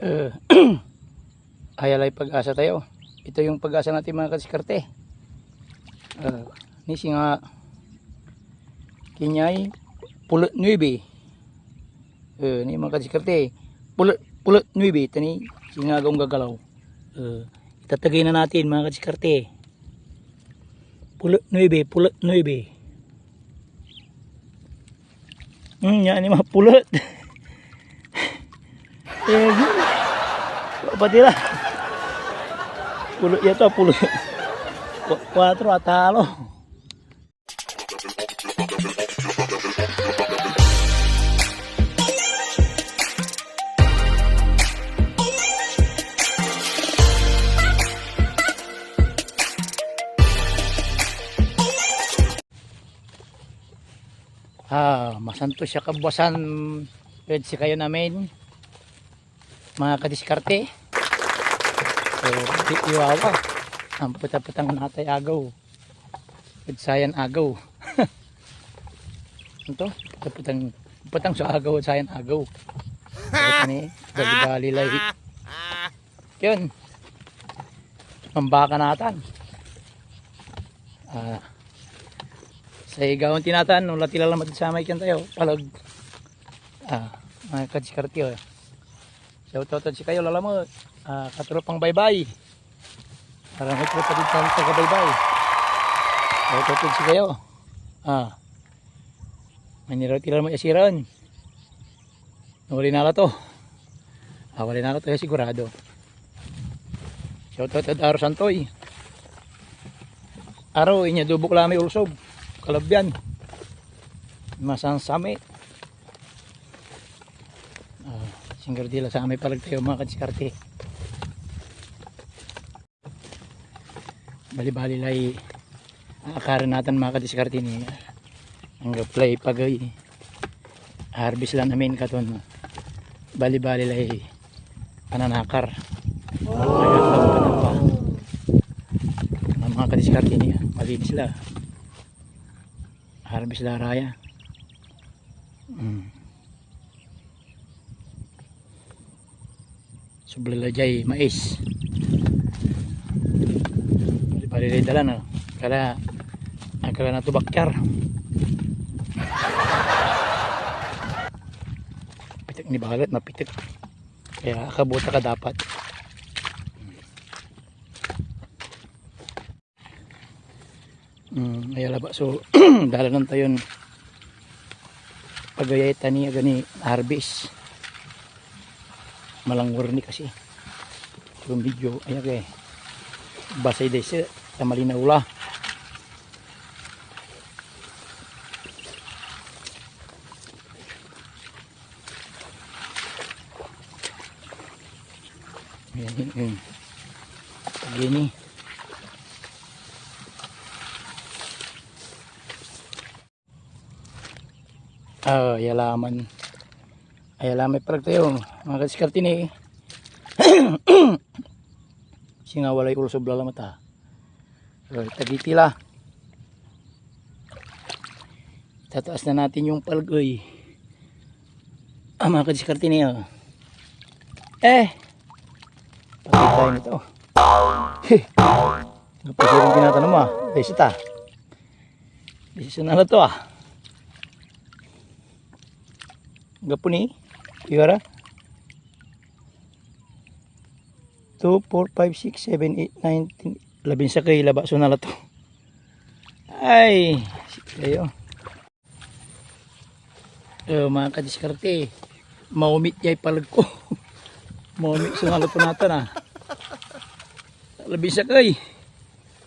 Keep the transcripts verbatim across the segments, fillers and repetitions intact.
Eh, ayalay pag-asa tayo. Ito yung pag-asa natin, mga kadiskarte. Eh, ni singa kinyay pulot nuebe. Eh, ni mga kadiskarte. Pulot, pulot nuebe. Ito ni singa gagalaw. Eh, itatagay na natin, mga kadiskarte. Pulot nuebe, pulot nuebe. Hmm, yan yung mga pulot. Eh, pati la. Pulot yan to, pulot. Ku-, kuwatro, atalo. Ah, masantos ya kabuasan ed sikayon amin, mga kadiskarte. So, di iwawa. Ampetang-petang natay agew ed sayan agew. Anto? Petang, petang so agew ed sayan agew. Ito ni, bali-bali lay. Yun. Mambaka natan. Ah, say gawan ti natan, no, lati la lamet samay kian tayo, palag. Ah, mga kadiskarte, oh. Shout out ed sikayo, lalamet. Ah, katropang baybay. Para may tropa din tayo taga baybay. Shout out ed sikayo. Ah, maniraw ti la lamet ya siran. Wala nala to. Ah, wala nala to, eh, sigurado. Shout out ed Aro Santoy. Aro, inya dubok la may ulsob. Kalabyan. Masansami. Ah, singger di la samay palag tayo, mga kadiskarte. Bali-bali lay aakaran natan, mga kadiskarte, ni anggapo lay pagey. Harvest lan amin katon. Bali-bali lay pananakar. Ay, ang ganda pa. Ang mga kadiskarte niya, malinis la. Harvest la raya. Mm. Sobra la jay mais. Bali-bali lay dalan, oh. Kala, agka la natubakyar. Pitek ni balet, mapitek. Kaya akabuta ka dapat. Hmm, aya labat so dalanan tayon pagayay tani agani harvest. Malangwer ni kasi. So, medyo, ayan kay, basay day siya, ta malinaw la. Ayan, ayan. Gini. Ah, yalaman. Ay, yalaman pala tayo, mga kadiskarte ni. Singa walay ulsob la lamet, ah. So, tagiti la. Tataas na natin yung palgoy. Ah, mga kadiskarte niya. Eh! Patay tayo nito. He! Napasirin tinatanong mo, ah. Dahil sita. Dahil sa nala to, ah. Gapo ni. Iwara. Two, four, five, six, seven, eight, nine, ten, labinsa kay laba so nala to. Ay, sige kayo. Eh, mga kadiskarte, maumit yay palag ko. Maumit so nala to natan, ah. Labinsa kay.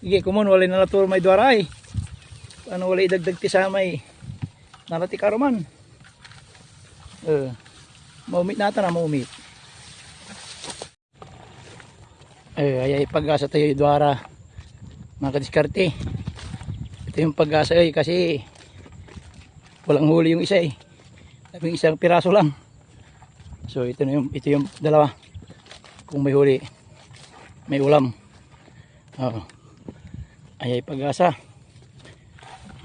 Sige, komon, walay nala to may duara, eh. Ano, walay idagdag ti samay nala ti karuman. Eh, maumit natan, ah, maumit. Eh, ayay pag-asa tayo, duara, mga kadiskarte. Ito yung pag-asa, eh, kasi walang huli yung isa, eh. Labing isang piraso lang. So, ito na yung, ito yung dalawa. Kung may huli, may ulam. Oo. Ayay pag-asa,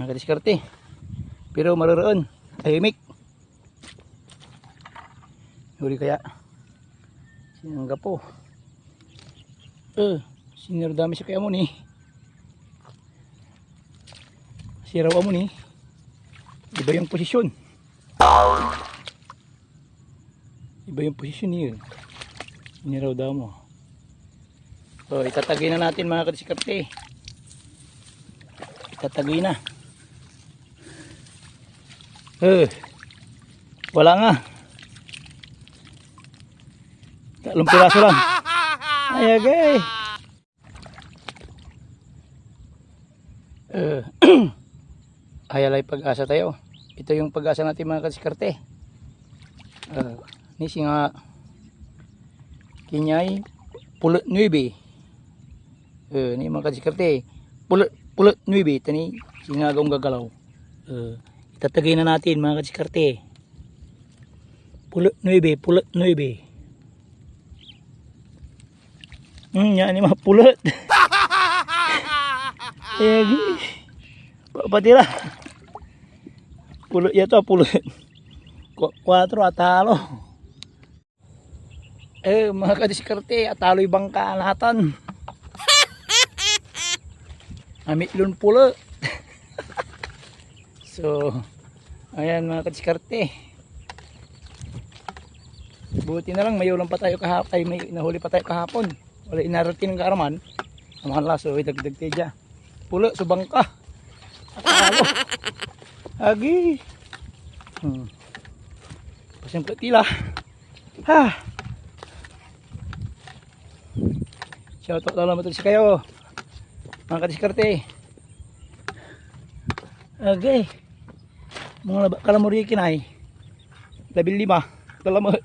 mga kadiskarte. Pero maroroon, tahimik. Huli kaya. Sinanggapo. Eh, sinirda mi sakey amo ni. Siraw amo ni. Iba yung posisyon. Iba yung posisyon niya. Niraw damo. So, itatagay na natin, mga kadiskarte. Itatagay na. Eh, wala nga. Tatlong piraso lang. Ay, agay. Eh, ayalay pag-asa tayo. Ito yung pag-asa natin, mga kadiskarte. Eh, ni singa kinyay pulet nuebe. Eh, ni mga kadiskarte. Pulet, pulet nuebe. Ito ni singa gagalaw. Eh, itatagay na natin, mga kadiskarte. Pulet nuebe, pulet nuebe. Hmm, yan yung mga pulet. Eh, pa-, pati la. Pulet ya to, pulet. Ku-, kuwatro, atalo. Eh, mga kadiskarte, ataloy bangka natan. Amitlon pulet. So, ayan, mga kadiskarte. Buti na lang may ulam pa tayo kahap-, ay, may nahuli pa tayo kahapon. Wala inarating ng kaaraman. Ang mga laso, idagdag tayo dyan. Pulo so bangka. Atalo. Agi. Hmm. Pasensya tila. Ha. Shout out na lang ito sa kayo, mga kadiskarte. Okay. Mga laba, kalamurikin ay labi lima. Kalamat.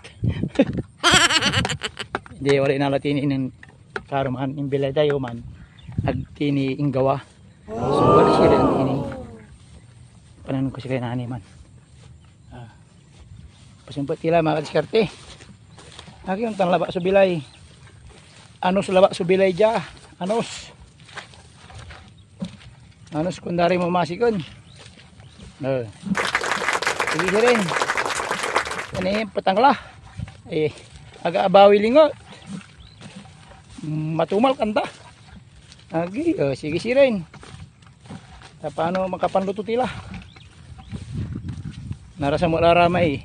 Hindi, wala inalatin inin karuman, imbilay tayo man. Agtini inggawa. So, wala siya rin ini. Panan ko siya kay nani man. Ah. Pasempet tila, mga kadiskarte. Aki, ontan laba so bilay. Anos laba so bilay dia. Anos. Anos kundari mo masikon. Eh. Sige sirin. Ani, petang la. Eh, aga abawi lingot. Matumal kanta. Agi, oh, sige sirin. Ta pano makapanluto tila. Narasa mo la ramay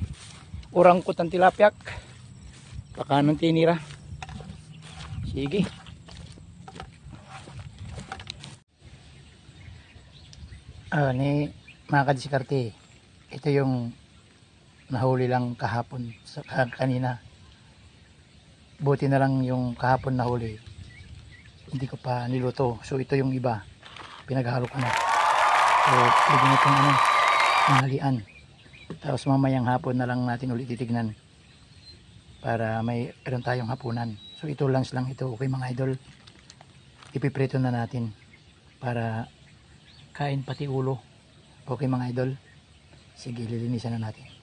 urangkot tan tilapiak. Pakanon ti nira. Sige. Ah, ni mga kadiskarte, ito yung nahuli lang kahapon sa, ka-, kanina. Buti na lang yung kahapon nahuli, hindi ko pa niluto. So, ito yung iba, pinaghalo ko na. So, pwede na itong, ano, tanghalian. Tapos mamayang hapon na lang natin ulit titignan para may meron tayong hapunan. So, ito, lunch lang ito, okay, mga idol. Ipiprito na natin para kain pati ulo. Okay, mga idol. Sige, lilinisan na natin.